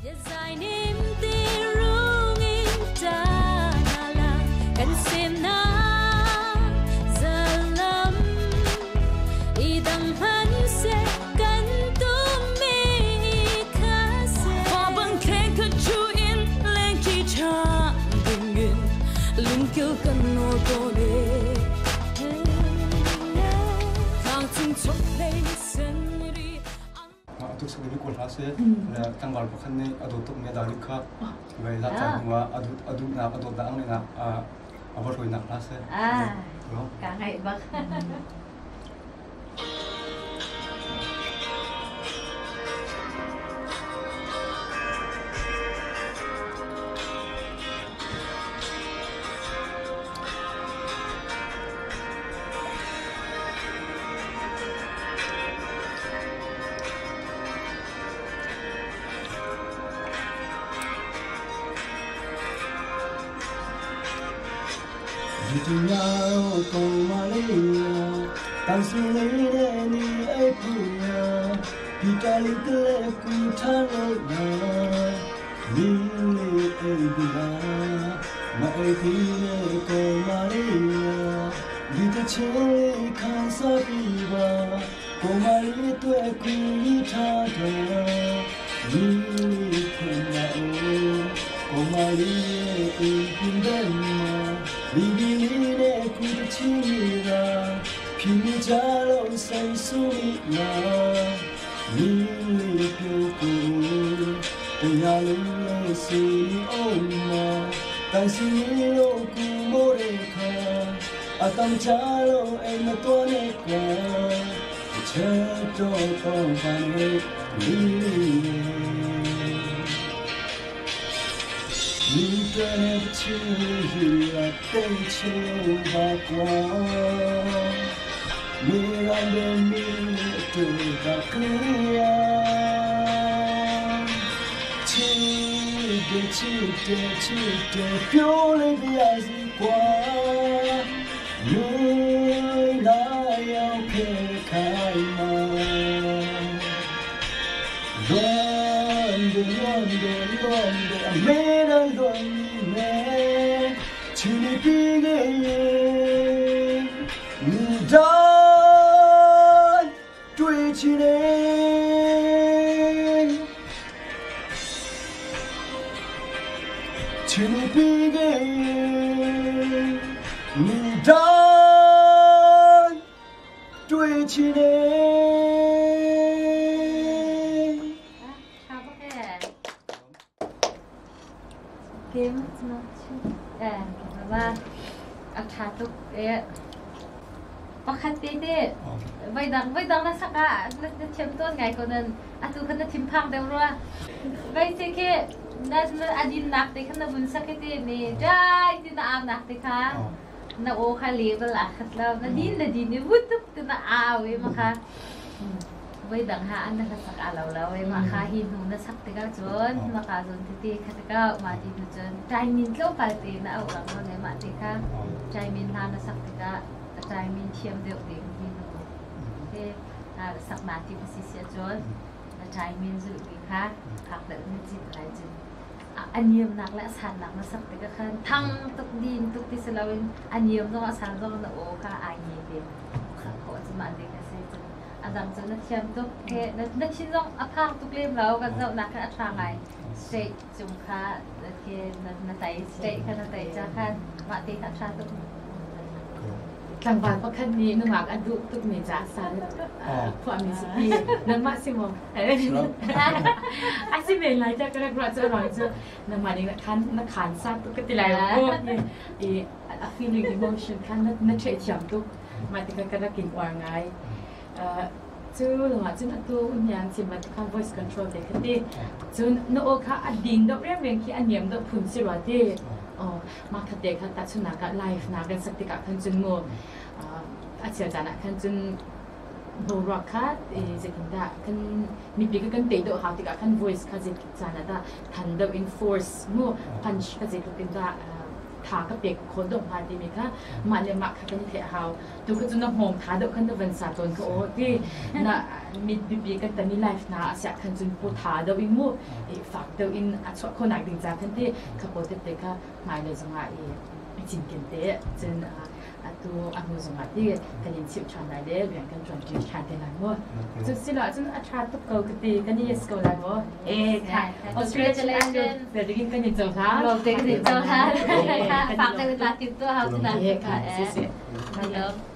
Atu sak ni kawl hla se le tlangval pakhat nih a dawt tukmi a darling kha vai la caan hnu ah a duhnak a dawtnak a ngeihnak a va hruainak hla se. Ka ngaih bak. တောင်စလေးတဲ့နေအိပ်ပူညာဒီတလီတလဲကူထားလို့နာမင်းလေးအိပ်ပြီလားမအိပ်သေးတဲ့ကိုမလေးယာဒီတချင်းလေးခံစားပြီးပါကိုမလေးတွေ့ကူထားတာမင်းလေးခွင့်လာကိုမလေးအိပ်ပြတဲ့မှာလီလီလေးနဲ့ကူတချင်းလေးကဖြီးကြလို့ဆိုင်ဆူလာမင်းလေးပြိုကိုတရားလေးစီအောင်မတန်စီလို့ကူမိုးရခါအတန်ချလို့အိမ်မတော်နဲ့ကွာချက်တော့တော့ပါနေလီလီ你的情意啊，对情把关，你让的你对把你呀，气的气的气的，丢了的爱是光，你那样撇开吗？乱的乱的乱的，没人乱你请你闭个眼，你在追起来，请你闭个眼，你在追起来。 A ṭha tuk ee. Pakhat te te voidang voidang na sak ah na thiam tawn ngai ko nan atu khan na thinphang deuh rua. Vai se khi na a dinnak te khan na vun sak te ne dai ti na au nak te kha na aw kha level a khat lo na din na din i vut tuk ti na au i ma kha voidang ha an na sak a lo lo i ma kha hi hnu na sak tikah cun ma ka zon tete kha tikah ma ti hnu cun ṭaimin tlawmpal te na auh lang lo ne mah te kha ṭaimin hla na sak tikah a ṭaimin thiam deuh ding hi hnu te sak na ti si sia cun na ṭaimin zulh ding kha phak deuh na cit lai cun a niamnak le a sannak na sak tikah khan thang tuk din tuk ti si loin a niam zong a san zong na aw kha ai nge te khawh cu mah ding a si cun a dang cu na thiam tuk he na thin zong a phang tuk lem lo kan zohnak khan a ṭha ngai straight cung kha ke na tai straight kha na tai ca khan mah te kha a ṭha tuk. Tlangval pakhat nih nungak a duh tukmi caah sal phuahmi si ti nangmah si maw? A si men lai tiah ka rak ruah cu a ruang cu nangmah nih na khan sa tuk ka ti lai mu i a feeling emotion kha na theihthiam tuk mah tikah ka rak in uar ngai. Cu lawngah cun atu uniang chim bantuk khan voice control te kha ti. Cun na aw kha a ding deuh riangriang khi a niam deuh phun si rua ti. Oh, mah kha te kha tahchunhnak ah live na kan sak tikah khan cun mu a chel caan ah khan cun boruak kha zeitindah kan mipi kha kan tei deuh hau tikah khan voice kha zeitik caan ah dah than deuh in force mu punch kha zeitluk in dah than. tha ka pek khawh deuh hnga timi kha mah le mah kha kan i theih a hau. Tu kha cu na hngawng tha deuh khan na van sa tawn kha aw ti na mit bipi kan tami life na a siah khan cun pu tha deuh in mu i fak deuh in a chuah khawh nak ding ca khan ti kha pawl tete kha hmailei zongah i cinken te cun atu a hnu zongah ti kan in chimh ṭhan lai le rian kan ṭuan ṭi ṭhan te lai mu. Cu silo ahcun a ṭha tuk ko ka ti kan i yes ko lai maw? Eh kha Congratulations. Ding kan in cohlan. Lawm te kan in cohlan. Fak te in la tim tu hau tu na. Eh kha si si. Lawm.